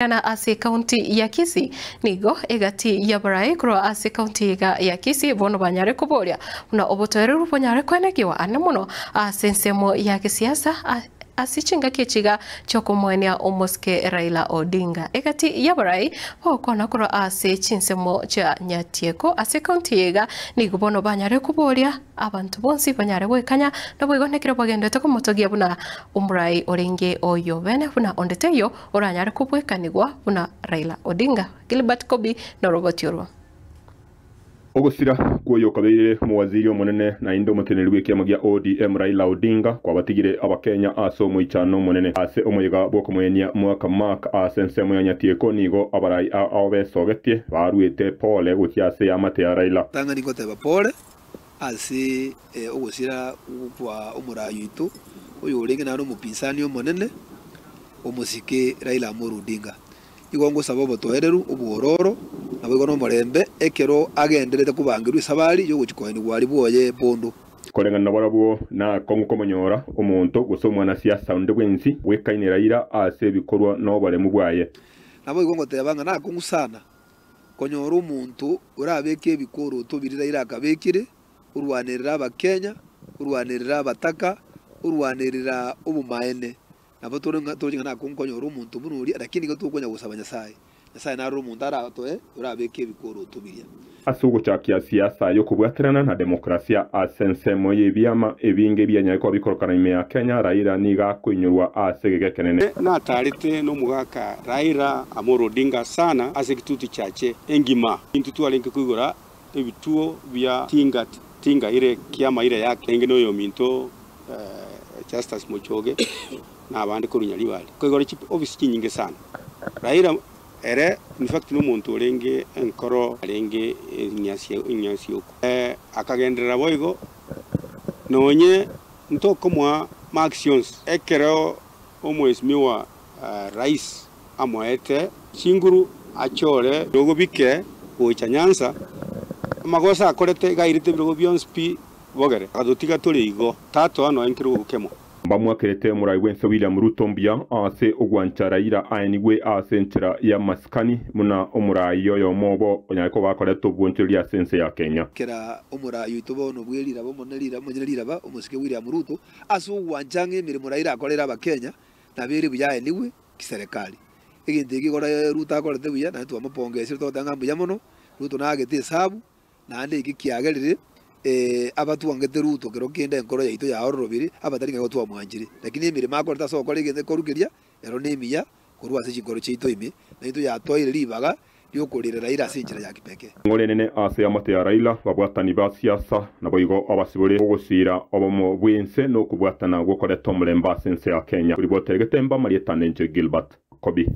Na ase ekaunti ya Kisii nigo egati y'abarai korwa ase ekaunti iga ya Kisii bono banyare koboria buna obotoereru bonyare koenekiwa ane mono ase ensemo ya gesiasa ase chingaki echi iga chiokomoenia omosike Raila Odinga. Egati y'abarai bagokwana korwa ase chinsemo chia Nyatieko ase ekaunti eye iga nigo bono banyare koboria Abanto bonsi banyare gwekanya, naboigo nekero bagenderete komotogia buna omorai orenge oyo bene buna onde taiyo oranyare kobwekanigwa buna Raila Odinga. Gilbert Kobi noroboti orwo. Ogosira kw'oyokabeire omowaziri omonene naende omoteneneri bw'ekiama gia ODM Raila Odinga kwabatigire Abakenya ase omoichano omonene. Ase omoyega bw'okomoenia Mwaka Mark ase ensemo ya Nyatieko nigo abarai ao besogetie baruete pole gochia ase eamate ya Raila. Tang'ani goteba pole Ase ogosira kwa omorai oito, oyorenge naende omopinzani omonene, omosike Raila Amolo Odinga. Igo ngosaba obotoereru, obwororo, naboigo nomorembe ekero agenderete kobangerwa esabari yogochia koenigwa aria bwoye bondo. Koreng'ana nabarabwo nakong'u komonyora omonto gose omwanasiasa onde bwensi bwekaine Raila ase ebikorwa na oboremu bwaye. Naboigo ngoteba ng'a nakong'u sana Konyora omonto orabeke ebikoroto biria Raila akabekire, orwanerere abakenya, orwanerere abataka, orwanerera obomaene, nabo tore ng'a toroche ng'a nakong'u konyora omonto buna oria, lakini nigo tokonya gosaba Nyasaye. Nyasaye narore omonto aratoe orabeke ebikoroto biria. Ase ogochakia siasa y'okobwaterana na demokrasia ase ensemo y'ebiama ebinge ebianyare koba bikorokana ime ya Kenya, Raila nigo akoinyorwa ase egeka ekenene. Natarete nomogaka Raila Amolo Odinga sana ase egitutu chiache engima. Intwe twarenge koigora ebituo bia tinga tinga ire kiama ire yake enge noyominto Justus Mochoge na abande korwa Nyaribari. Koigora chi ofisi chinyinge sana. Raila ere in fact nomonto orenge enkoro arenge enyasioku. Akagenderera boigo nonye ntokomoa marks chionsi ekero Omwesimigwa Rais amoete chinguru achore ebirogo bike gocha Nyanza, amagoso akorete iga airete ebirogo bionsi pi bogere, agatotiga tore igo, tatoa nonya nkerogo kemo. Mbamwakerete omorai bw'ense William Ruto mbuya ase ogwancha Raila aenigwe ase enchera y'amasikani buna omorai oyomo obo onyare koba akorete obwonchoreria ase ense ya Kenya. Kera omorai oito bono bw'eriraba omonene omonyene riraba, omosike William Ruto, Ase ogwancha ng'a emeremo Raila akorere Abakenya nabo ere buya aenigwe kiserekari. Egento eke igoro Ruto akorete buya naende twamopongesire togoteba ng'a mbuya mono, Ruto nagete esabu naende eke kiagerire abatwangete Ruto kero kende enkoro yaito yaororobire abatari ng'a igo twamwanchire. Lakini emeremo akorete ase ogokora egento ekoru keria ero nemiya korwa ase chinkoro chiaito ime, naintwe yatoeire ribaga riokorera Raila ase enchera ya kipekee. Ng'ore enene ase amato ya Raila, babwatani ba siasa, naboigo abasibore ogosiira obomo bw'ense na okobwatana gwokoreta omorembe ase ense ya Kenya. Koribotera egetemba amarieta nenche Gilbert Kobi.